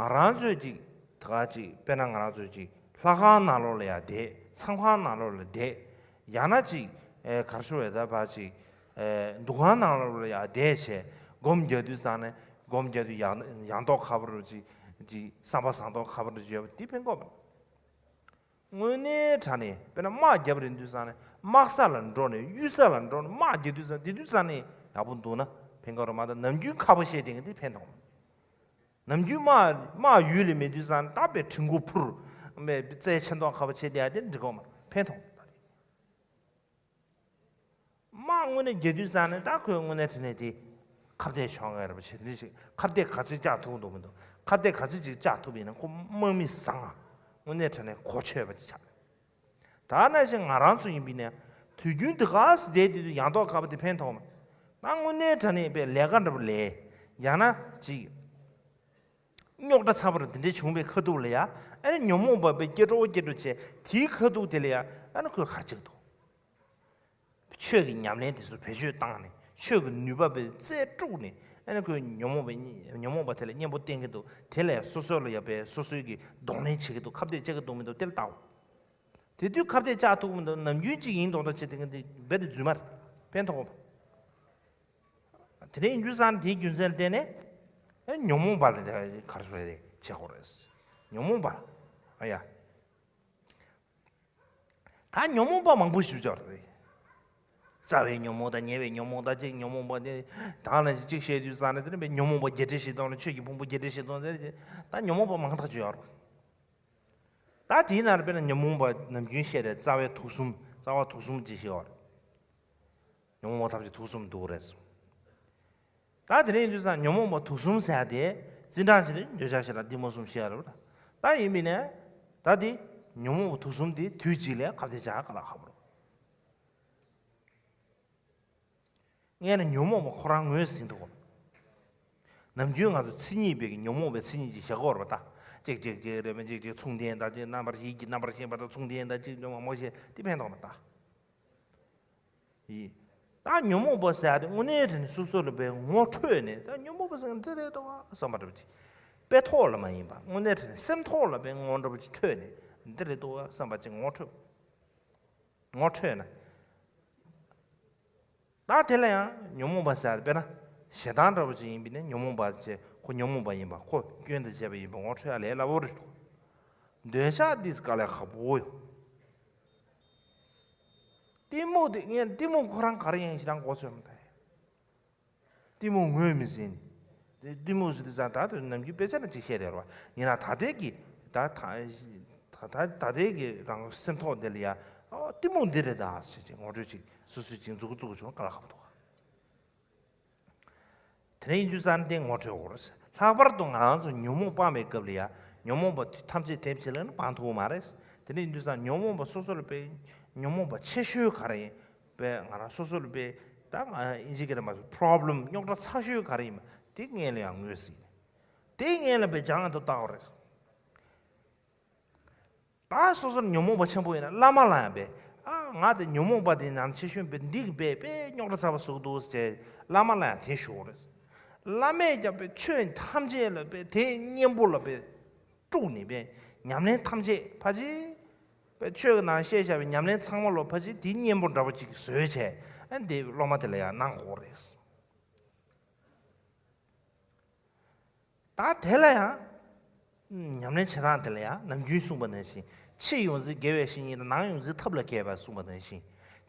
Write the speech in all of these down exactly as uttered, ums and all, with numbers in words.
ང་རང་ཚོས་ཅིག་ད་ག་ཅིག་དཔེར་ན་ང་རང་ཚོས་ཅིག་ལྷ་ཁང་ནང་ལོགས་ལ་ཡ་བསྡད། མཚམས་ཁང་ནང་ལོགས་ལ་བསྡད། ཡང་ན་ཅིག་ཨེ་ག་རེ་ཞུ་དགོས་རེད། ད་ཕར་ཅིག་ཨེ་འདུ་ཁང་ནང་ལོགས་ལ་ཡ་བསྡད་བྱས་སྒོམ་རྒྱག་དུས་ཙང་ནས། སྒོམ་རྒྱག་དུས་ཡག་ཡག་མདོག་ཁ་པོ་རུ་ཅིག་ཅིག་བསམ་པ་བཟང་མདོག་ཁ་པོ་རུ་ཅིག་ཡོད་པ་དེ་ཕན་གྱི་ཡོད་མ་རེད། དངོས་གནས་དྲང་གནས་དཔེར་ན་དམག་རྒྱབ་རན་དུས་ཙང་ནས། དམག་ས་ལ་འགྲོ་ནས་གཡུལ་ས་ལ་འགྲོ་ནས་དམག་རྒྱག་དུས་ཙང་། དེ་དུས་ཙང་ནས་ཡག་པོ་འདུག་ན་ཕན་གྱི་ཡོད་རེད་མ་གཏོགས། ནམ་རྒྱུན་ཁ་པོ་བཤད་བསྡད་མཁན་དེ་ཕན་ཐོགས་མ་རེད། ནམ་རྒྱུན་དམག་དམག་ཡུལ་ལ་མེད་དུས་ཙང་ནས། ད་དཔེ་གྲི་མགོ་ཕུར་མེད་རྩལ་ཆེ་མདོག་ཁ་པོ་བྱས་བསྡད་ཡ་དེ་འགྲིག་གི་མ་རེད། ཕན་ཐོགས་མ་རེད། དམག་དངོས་གནས་རྒྱག་དུས་ཙང་ནས་ད་ཁོས་དངོས་གནས་དྲང་གནས་དེ་ཁ་གཏད་གཅོག་ཡ་རེད་པ། བྱེད་དེ་ཞིག་ཁ་གཏད་ག་ཚོད་བཅག་ཐུབ་འདུག་མི་འདུག་ཁ་གཏད་ག་ཚོད་ཅིག་བཅག་ཐུབ་པ་ཡིན་ན་ཁོ་དམག་མི་བཟང་ང་། དངོས་གནས་དྲང་གནས་གོ་ཆོད་པ་ཅིག་ཆགས། ད་ནང་བཞིན་ང་རང་ཚོ་ཡིན་པ་ཡིན་ན་དུས་རྒྱུན་དེ་ག་སེ་བསྡད་དུས་ཡག་མདོག་ཁ་པོ་དེ་ཕན་ཐོགས་མ། ད་དངོས་གནས་དྲང་གནས་པའི་ལས་ཀ་འདྲ་པོ་ལས། ཡང་ན་ཅིག་རྙོག་དྲ་ཚ་པོ་རུ་དེ་འདྲའི་བྱུང་བའི་ཁ་ཐུག་ལ་ཡ། ཨ་ནི་ཉོན་མོངས་པ་དཔེ་སྐྱེ་འགྲོ་སྐྱེ་འགྲོ་བྱས། དེའི་ཁ་ཐུག་དེ་ལ་ཡ་ཨ་ནི་ཁོས་ག་རེ་བྱེད་ཀྱི་འདུག་ཆོས་ཀྱི་ཉམས་ལེན་དེ་ཚོ་བེད་སྤྱོད་བཏང་ནས། ཆོས་ཀྱི་ནུས་པ་དཔེ་རྩལ་དཀྲུགས་ནས། ཨ་ནི་ཁོས་ཉོན་མོངས་པའི་ཉོན་མོངས་པ་དེ་ལ་གཉེན་པོ་བསྟེན་གྱི་འདུག་དེ་ལ་སོ་སོ་ལ་ཡ་དཔེ་སོ་སོའི་གི་གདོང་ལེན་བྱེད་ཀྱི་འདུག་ཁ་གཏད་བཅག་གི་འདུག་མི་འདུག་དེ་ལ་བལྟའོ། དེ་དུས་ཁ་གཏད་བཅག་ཐུབ་མི་འདུག་ནམ་རྒྱུན་གཅིག་ཡིན་མདོག་མདོག་བྱེད་དེ་གི་འདི་རྦད་དེ་རྫུན་མ་རེད། ཕན་ཐོགས་པ། དེ་འདྲ་ཡིན་དུས་ཙང་དེའི་རྒྱུ་མཚན་ལ་བརྟེན་ནས་ཨེ་ཉོན་མོངས་པ་ལ་དེ་ག་རེ་ཟེར་རེད། བྱེད་དགོས་རེད། ཉོན་མོངས་པ། ཨ་ཡ། ད་ཉོན་མོངས་པ་མང་པོ་ཞིག་ཡོད་རེད། རྩ་བའི་ཉོན་མོངས་དང་། ཉེ་བའི་ཉོན་མོངས་དང་། གཅིག་ཉོན་མོངས་པ་དེ་དག་ལ་གཅིག་བཤད་དུས་ཙང་ནས། དེ་ནས་དཔེ་ཉོན་མོངས་པ་བརྒྱད་ཁྲི་བཞི་སྟོང་ལ་ཆོས་ཀྱི་ཕུང་པོ་བརྒྱད་ཁྲི་བཞི་སྟོང་ཟེར་གྱི། ད་ཉོན་མོངས་པ་མང་དག་ཅིག་ཡོད་རེད། ད་དེའི་ནང་ལ་དཔེར་ན་ཉོན་མོངས་པ་ནམ་རྒྱུན་བཤད་དེ་རྩ་བའི་དུག་གསུམ། རྩ་བ་དུག་གསུམ་ཅིག་བཤད་པ་རེད། ཉོན་མོངས་པ་ཐམས་ཅད་དུག་གསུམ་འདུག་རེད་གསུངས། ད་དེ་འདྲ་ཡིན་དུས་ཙང་ཉོན་མོངས་པ་དུག་གསུམ་ཟེར་ཡ་དེ། རྩིས་འབྲང་བྱས་ནས་འདོད་ཆགས་ཞེ་སྡང་གཏི་མུག་གསུམ་བཤད་ཡ་རེད་པ། ད་ཡིན་པས་ན་ད་དེ་ཉོན་མོངས་པ་དུག་གསུམ་དེ་དུས་གཅིག་ལ་ཁ་གཏད་བཅག་ག་ལ་ཁག་པོ་རེད། ངས་ནི་ཉོན་མོངས་པ་ཁོ་རང་ངོས་ཟིན་འདུག་གམ། ནམ་རྒྱུན་ང་ཚོ་མཚན་ཉིད་པའི་གི་ཉོན་མོངས་པའི་མཚན་ཉིད་ཅིག་བཞག་གི་ཡོད་རེད་པ། ད་གཅིག་གཅིག་གཅིག་རེད་མིན་གཅིག་གཅིག་མཚུངས་ལྡན་དང་། གཅིག་རྣམ་པར། ཡིད་ཀྱི་རྣམ་པར་ཤེས་པ་དང་མཚུངས་ལྡན་དང་། གཅིག་ཉོན་མོངས་པ་མང་པོ་ཞིག་དེ་ཕན་ཐོགས་མ་ད། ཡིན། ད་ཉོན་མོངས་པ་ཟེར་ཡ་དེ་དངོས་གནས་དྲང་གནས་སོ་སོ་ལ་དཔེ་ངོ་འཕྲོད་ནས། ད་ཉོན་མོངས་པ་ཟེར་མཁན་འདི་རེད་དོ་བསམ་པ་འདྲ་པོ་ཅིག་དཔེ་ཐོག་ལ་མ་ཡིན་པ། དངོས་གནས་དྲང་གནས་སེམས་ཐོག་ལ་དཔེ་ངོ་འདྲ་པོ་ཅིག་འཕྲོད་ནས། འདི་རེད་དོ་བསམ་པ་ཅིག་ངོ་འཕྲོད། ངོ་འཕྲོད་ན། ད་དེ་ལ་ཡང་ཉོན་མོངས་པ་ཟེར་ཡ་དཔེར་ན་ཞེ་སྡང་འདྲ་པོ་ཅིག་ཡིན་པས་ན། ཉོན་མོངས་པ་ཅེས་ཁོ་ཉོན་མོངས་པ་ཡིན་པ། ཁོ་སྐྱོན་དང་བཅས་པ་ཡིན་པ་ངོ་འཕྲོད་ཡ་ལས་སླ་པོ་རེད་དོ། འདོད་ཆགས་འདི་དཀའ་ལས་ཁག་པོ་ཡོད། གཏི་མུག་དེ། ངས་གཏི་མུག་ཁོ་རང་ག་རེ་ཡིན་ཞེ་དྲག་མགོ་ཚོས་མི་ཐུབ། གཏི་མུག་ངོས་མི་ཟིན། དེ་གཏི་མུག་ཟེར་དུས་ཙང་ད་དུང་ནམ་རྒྱུན་དཔེ་ཆ་ནང་ཅིག་བཤད་དེ་རེད་པ། ཡིན་ན་ད་ལྟའི་གི་ད་ད་ད་ད་ལྟའི་གི་རང་སེམས་ཐོག་འདི་ལ་ཡ། ཨོ་གཏི་མུག་འདི་རེད་ད་ཟེར་ཅིག་ངོ་སྤྲོད་ཅིག་སོ་སོས་ཅིག་མཛུབ་གུ་བཙུགས་བྱུང་། དཀའ་ལས་ཁག་པོ་འདུག་དེ་འདྲ་ཡིན་དུས་ཙང་དེ་ངོ་འཕྲོད་དགོས་རེད། ལྷག་པར་དུ་ང་རང་ཚོ་ཉོན་མོངས་སྤངས་པའི་སྐབས་ལ་ཡ། ཉོན་མོངས་པ་ཐམས་ཅད་དེ་ཕྱི་ལ་ནི་སྤང་ཐུབ་ཀྱི་མ་རེད། དེ་འདྲ་ཡིན་དུས་ཙང་ཉོན་མོངས་པ་སོ་སོ་ལ་དཔེ། ཉོན་མོངས་པ་ཆེ་ཤོས་ག་རེ་ཡིན། དཔེ་ང་རང་སོ་སོ་ལ་དཔེ། ད་ང་ཨིན་ཇི་སྐད་ནས་མ་སོ་པོ་རོབ་ལེམ། རྙོག་དྲ་ཚ་ཤོས་ག་རེ་ཡིན་པ་དེ་སྔོན་ལ་ཡང་ངོས་ཟིན། དེ་སྔོན་ལ་དཔེ་སྦྱང་ཐུབ་བལྟ་དགོས་རེད། ད་སོ་སོར་ཉོན་མོངས་པ་ཆེན་པོ་ཡིན་ན་བླ་མ་ལ་ཡང་དཔེ། ཨ་ང་དེ་ཉོན་མོངས་པ་དེ་ནང་ཆེ་ཤོས་དཔེ་འདི་གི་དཔེ་དཔེ་རྙོག་དྲ་ཚ་པོ་བཟོ་གི་འདུག་ཟེར་བླ་མ་ལ་ཡང་དེ་ཞུ་དགོས་རེད། བླ་མས་ཀྱང་དཔེ་ཆོས་ཐམས་ཅད་ལ་དཔེ་དེའི་གཉེན་པོ་ལ་དཔེ་དཀྲུགས་ནས་དཔེ། ཉམས་ལེན་ཐམས་ཅད་ཕལ་ཆེར་དཔེ་ཆོས་ཀྱི་ནང་བཤད་བཞག་པའི་ཉམས་ལེན་ཚང་མ་ལོ་ཕལ་ཆེར་དེའི་གཉེན་པོ་འདྲ་པོ་ཅིག་བཟོས་བྱས། ཨ་འདི་སློབ་མ་དེ་ལ་ཡང་གནང་དགོས་རེད། ད་དེ་ལ་ཡང་ཉམས་ལེན་བྱེད་སྟངས་དེ་ལ་ཡང་ནམ་རྒྱུན་གསུངས་པ་ནང་བཞིན། ཕྱི་ཡོངས་འཛིན་དགེ་བའི་བཤེས་གཉེན་དང་། ནང་ཡོངས་འཛིན་ཐབས་ལ་མཁས་པ་གསུངས་པ་ནང་བཞིན།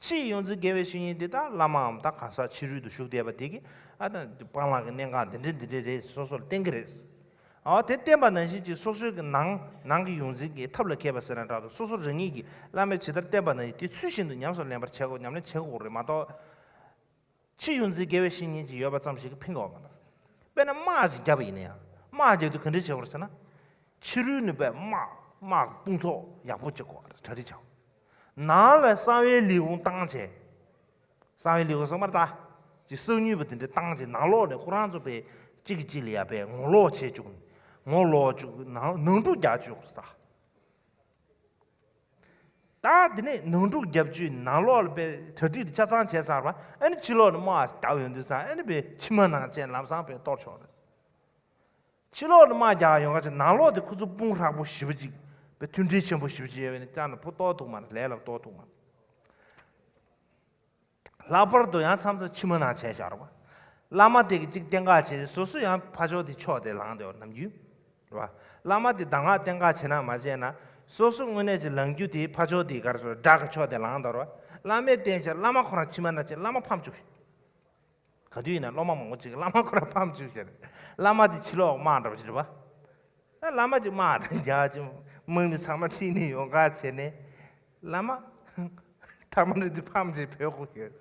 ཕྱི་ཡོངས་འཛིན་དགེ་བའི་བཤེས་གཉེན་དེ་ད་བླ་མའམ་ད་གང་ཟག་ཕྱི་རོལ་དུ་ཞུགས་བསྡད་པ་དེ་གིས། ཨ་ད་སྤང་བླང་གི་གནད་འགག་འདི་འདྲ་འདི་འདྲ་རེད། སོ་སོར་བསྟན་གྱི་རེད། ཨ་དེ་བསྟན་པ་ནང་བཞིན་གྱི་སོ་སོའི་གི་ནང་ནང་གི་ཡོངས་འཛིན་གྱི་ཐབས་ལ་མཁས་པ་ཟེར་ན་འདྲ་འདུག་སོ་སོ་རང་ཉིད་ཀྱིས་བླ་མས་ཇི་ལྟར་བསྟན་པ་ནང་བཞིན་དེ་ཚུལ་བཞིན་དུ་ཉམས་སུ་ལེན་པར་བྱེད་དགོས། ཉམས་ལེན་བྱེད་དགོས་རེད་མ་གཏོགས། ཕྱི་ཡོངས་འཛིན་དགེ་བའི་བཤེས་གཉེན་ཅིག་ཡོད་པ་ཙམ་ཞིག་གིས་ཕན་གྱི་ཡོད་མ་རེད། དཔེར་ན་དམག་ཅིག་བརྒྱབ་པ་ཡིན་ན་ཡང་། དམག་རྒྱག་དུས་ག་འདྲ་བྱེད་དགོས་རེད་ཟེར་ན། ཕྱི་རོལ་ནས་དཔེ་དམག་དམག་དཔུང་ཚོགས་ཡག་པོ་བྱེད་དགོས་རེད། གྲ་སྒྲིག་བྱ་དགོས། ནང་ལ་གསང་བའི་ལས་ཁུངས་བཏང་བྱས། གསང་བའི་ལས་ཁུངས་ཟེར་མ་རེད་ད། ཅིག་གསང་ཉུལ་བ་དེ་འདྲ་བཏང་བྱས། ནང་ལོགས་ནས་ཁོ་རང་ཚོ་དཔེ་གཅིག་གིས་གཅིག་ལ་ཡ་དཔེ་ངོ་ལོག་བྱེད་བཅུག་ནས། ངོ་ལོག་བཅུག་ནང་ནང་འཁྲུག་རྒྱག་བཅུག་རེད་ད། ད་དེ་ནས་ནང་འཁྲུག་རྒྱབ་བཅུག་ནང་ལོགས་ལ་དཔེ་གྲ་སྒྲིག་ཆ་ཚང་བྱས་ཚར་བ། ཨ་ནི་ཕྱི་ལོགས་ནས་དམག་བརྒྱབ་ཡོང་དུས་ཙང་། ཨ་ནི་དཔེ་མཆིལ་མ་ནང་བཅས་ལམ་སང་དཔེ་གཏོར་ཆོག་རེད། ཕྱི་ལོགས་ནས་དམག་རྒྱག་ཡོང་ཁ་ཅིག་ནང་ལོགས་དེ་ཁོ་ཚོ་དཔུང་ཧྲག་པོ་ཞེ་པོ་ཅིག་པའི་མཐུན་སྒྲིལ་ཆེན་པོ་ཞེ་པོ་ཅིག་ཡོད་པས་ནི་ཅང་ནས་ཕུ་གཏོགས་ཐུབ་མ་རེད། ལས་ལ་གཏོགས་ཐུབ་མ་རེད། ལྷག་པར་དུ་ཡང་མཚམས་མཚམས་ཕྱི་མ་ནང་བྱས་བཞག་རོགས། བླ་མ་དེ་གི་གཅིག་བསྟེན་ག་བྱས་སོ་སོ་ཡང་ཕར་ཕྱོགས་དེ་ཕྱོགས་དེ་ལངས་དེ་བར་ནམ་རྒྱུན་རེད་བ། བླ་མ་དེ་གདམས་ངག་བསྟེན་ག་བྱས་ན་མ་བྱས་ན་སོ་སོ་དངོས་གནས་ཀྱི་ལངས་རྒྱུ་དེ་ཕར་ཕྱོགས་དེ་ག་རེ་ཟེར་དགྲ་གི་ཕྱོགས་དེ་ལངས་དེ་བར་བླ་མས་བསྟེན་བྱས་བླ་མ་ཁོ་རང་ཕྱི་མ་ནང་བྱས་བླ་མ་ཕམ་བཅུག་ག་དུས་ཡིན་ན་སློབ་མ་མང་པོ་ཅིག་བླ་མ་ཁོ་རང་ཕམ་བཅུག་བྱས་བླ་མ་དེ་ཕྱི་ལོགས་དམག་འདྲ་པོ་ཅིག་རེད་བ། ཨ་བླ་མ་ཅིག་དམག་དང་རྒྱག་ཅིག་དམག་མི་ཚང་མ་ཁྲིད་ནས་ཡོང་ག་བྱས་ནས་བླ་མ་ཐ་མ་རེ་དུས་ཕམ་ཅིག་བོད་ཁོ་ཡོད།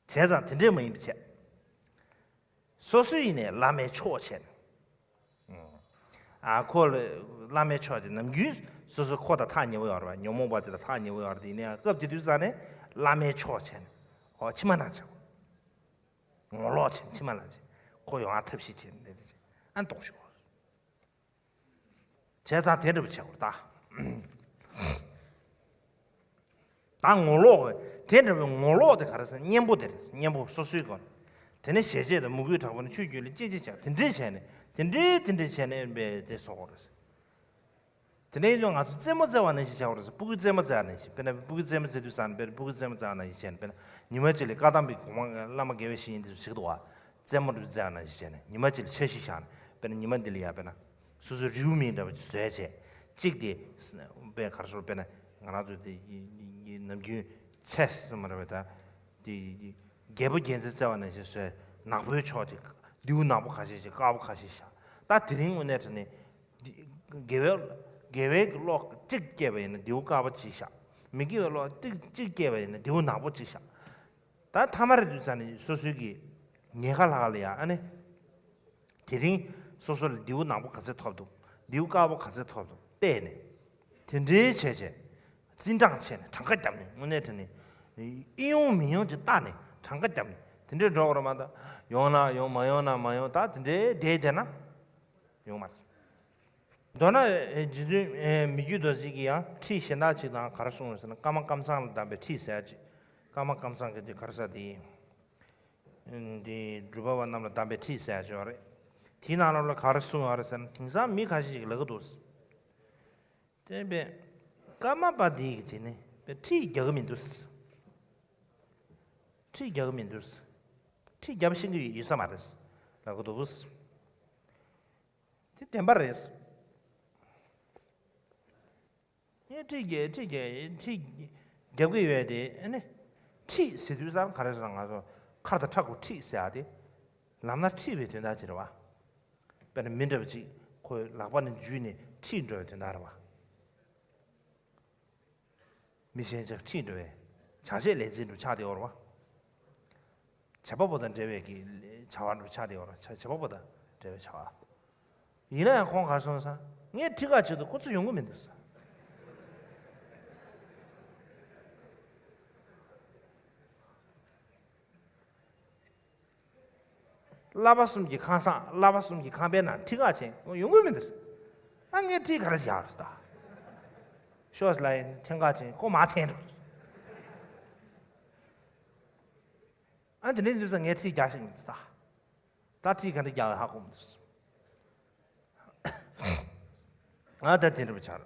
བྱས་ཙང་དེ་འདྲས་མ་ཡིན་པ་བྱས། སོ་སོ་ཡིན་ནས་བླ་མའི་ཕྱོགས་བྱས་ནས། ཨ་ཁོ་ལ་བླ་མའི་ཕྱོགས་དེ་ནམ་རྒྱུན་སོ་སོ་ཁོ་དང་ཐག་ཉེ་བོ་ཡོད་རེད་བ། ཉོན་མོངས་པ་དེ་དང་ཐག་ཉེ་བོ་ཡོད་རེད་དེ་ཡིན་ནའི་སྐབས་དེ་དུས་ཙང་ནས་བླ་མའི་ཕྱོགས་བྱས་ནས་ཧོ་ཕྱི་མ་ནང་བྱས། ངོ་ལོག་བྱས་ནས་ཕྱི་མ་ནང་བྱས། ཁོ་ཡོང་ཨ་ཐབས་ཤེས་བྱས་ནས་དེ་བྱས་ཨ་ལྟོགས་ཤོག་བྱས་ཙང་དེ་འདྲ་པོ་བྱེད་དགོས་རེད་ད། ད་ངོ་ལོག་དེ་འདྲ་པོའི་ངོ་ལོག་དེ་ག་རེ་ཟེར། གཉེན་པོ་དེ་རེད། གཉེན་པོ་སོ་སོའི་སྒོ་ནས། དེ་ནས་ཞེ་བཅད་དང་མོས་གུས་དྲག་པོ་ནི་ཆོས་རྒྱུད་ལ་གཅེས་གཅེས་བྱ། དེ་འདྲས་བྱས་ནས་དེ་འདྲས་དེ་འདྲས་བྱས་ནས་དཔེ་དེ་བཟོ་དགོས་རེད། དེ་ནས་ཡིན་ཙང་ང་ཚོ་རྩེད་མོ་རྩེ་བ་ནང་བཞིན་བྱ་དགོས་རེད། སྤུ་གུའི་རྩེད་མོ་རྩེ་བ་ནང་བཞིན་དཔེར་ན་སྤུ་གུའི་རྩེད་མོ་རྩེ་དུས་ཙང་ནས་དཔེར་ན་སྤུ་གུའི་རྩེད་མོ་རྩེ་བ་ནང་བཞིན་བྱས་ནས་དཔེར་ན་ཉི་མ་གཅིག་ལ་བཀའ་གདམས་པའི་གོང་མ་བླ་མ་དགེ་བའི་བཤེས་གཉེན་དེ་ཚོ་ཞིག་འདུག་བ། རྩེད་མོ་རེ་རྩེ་བ་ནང་བཞིན་བྱས་ནས་ཉི་མ་གཅིག་ལ་འཆར་གཞི་བཞག་ནས་དཔེར་ན་ཉི་མ་འདི་ལ་ཡ་དཔེར་ན། སོ་སོའི་རེའུ་མིག་འདྲ་པོ་ཅིག་བཟོས་བྱས། གཅིག་དེ། དཔེ་ག་རེ་ཟེར་དཔེར་ན་ང་རང་ཚོ་དེ་ནམ་རྒྱུན་ཆེ་སི་མ་རེད་པས་ད། དེ་རྒྱལ་པོ་རྒྱལ་མཚན་རྩེ་བ་ནང་བཞིན་བཟོས་ནག་པོའི་ཕྱོགས་ཅིག་མདེའུ་ནག་པོ་ཁ་ཤས་ཅིག་དཀར་པོ་ཁ་ཤས་བཞག་ད་དེ་རིང་དངོས་གནས་དྲང་གནས། དགེ་བའི་དགེ་བའི་བློ་གཅིག་སྐྱེས་པ་ཡིན་ན་མདེའུ་དཀར་པོ་གཅིག་བཞག་མི་དགེ་བའི་བློ་གཅིག་གཅིག་སྐྱེས་པ་ཡིན་ན་མདེའུ་ནག་པོ་གཅིག་བཞག་ད་ཐ་མ་རེ་དུས་ཙ་ནས་སོ་སོའི་གི་ཉེན་ཁ་ལྷག་ལ་ཡ་ཨ་ནི། དེ་རིང་སོ་སོ་ལ་མདེའུ་ནག་པོ་ག་ཚད་ཐོབ་འདུག་མདེའུ་དཀར་པོ་ག་ཚད་ཐོབ་འདུག་བལྟས་ནས། དེ་འདྲའི་བྱས་བྱས། བརྩི་འགྲངས་བྱས་ནས་གྲངས་ཀ་བརྒྱབ་ནས་དངོས་གནས་དྲང་གནས། ཨེ་ཡོང་མི་ཡོང་ཅིག་བལྟས་ནས་གྲངས་ཀ་བརྒྱབ་ནས་དེ་འདྲའི་འགྲོ་བ་རེད་མ་གཏོགས་ཡོང་ན་ཡོང་མ་ཡོང་ན་མ་ཡོང་ད་དེ་འདྲའི་བསྡད་བསྡད་ན་ཡོང་མ་རེད། མདོར་ན་རྗེ་བཙུན་མི་བསྐྱོད་རྡོ་རྗེ་གིས་ཡང་ཁྲིད་གཞན་དག་ཅིག་དང་ག་རེ་གསུངས་རེད་ཟེར་ན་ཀརྨ་ཀཾ་ཚང་ལ་གདམས་པའི་ཁྲིད་ཟེར་ཡ་ཅིག་ཀརྨ་ཀཾ་ཚང་གི་དེ་ག་རེ་ཟེར་དེ་ཡིན། འདི་སྒྲུབ་པ་བ་རྣམས་ལ་གདམས་པའི་ཁྲིད་ཟེར་ཡ་ཅིག་ཡོད་རེད། དེའི་ནང་ལོགས་ལ་ག་རེ་གསུངས་ཡོད་རེད་ཟེར་ན་དེང་སང་མི་ཁ་ཤས་ཤིག་ལབ་ཀྱི་འདུག་དེ་བས་ཀརྨ་པ་འདི་གི་དེ་ནི་ཁྲིད་རྒྱག་གི་མི་འདུག་ཁྲིད་རྒྱག་གི་མི་འདུག་ཁྲིད་རྒྱབ་ཤེས་ཀྱི་ཡོད་ས་མ་རེད་ལབ་ཀྱི་འདུག་དེ་བདེན་པ་རེད། ངས་ཁྲིད་རྒྱག་ཁྲིད་རྒྱག་ཁྲིད་རྒྱབ་ཀྱི་ཡོད་དེ་ཨ་ནི། ཁྲིད་ཟེར་དུས་ཙང་ག་རེ་ཟེར་ན་ང་ཚོ་ཁ་དང་ཁྲག་གི་ཁྲིད་ཟེར་ཡ་དེ། ལམ་སྣ་ཁྲིད་པའི་དོན་དག་ཅིག་རེད་བ། དཔེར་ན་མི་འདྲ་བ་ཅིག་ཁོའི་ལག་པ་ནས་འཇུས་ནས་ཁྲིད་འགྲོ་བའི་དོན་དག་རེད་བ། མི་གཞན་ཅིག་ཁྲིད་འགྲོ་བའི་བྱ་བྱེད་ལས་འཛིན་འགྲུབ་ཆགས་དེ་འོར་བ། བྱེད་པ་པོ་དང་འབྲེལ་བའི་གི་བྱ་བ་འགྲུབ་ཆགས་དེ་འོར་བ་བྱ་བྱེད་པ་པོ་དང་འབྲེལ་བའི་བྱ་བ། ཡིན་ན་ཡང་ཁོང་གར་སོང་ས་ངས་ཁྲིད་ག་བྱེད་དུ་ཁོ་ཚོ་ཡོང་གི་མི་འདུག་ས། བསླབ་པ་གསུམ་གྱི་ཁང་བཟང་བསླབ་པ་གསུམ་གྱི་ཁང་པའི་ནང་ཁྲིད་ག་བྱས་ཡོང་གི་མི་འདུག་ཨ་ངས་ཁྲིད་ག་རེ་བྱ་བར་ད། ཤོག་ལ་ཡིན་ཐེངས་ག་བྱས་ཁོ་མ་ཚན་འགྲོ། ཨ་དེ་འདྲའི་འདུག་ས་ངས་ཁྲིད་རྒྱག་ཤེས་མི་འདུག་ད། ད་ཁྲིད་ག་འདྲ་རྒྱག་ཧ་གོ་མི་འདུག་ཨ་ད་དེ་འདྲ་བྱ་ར།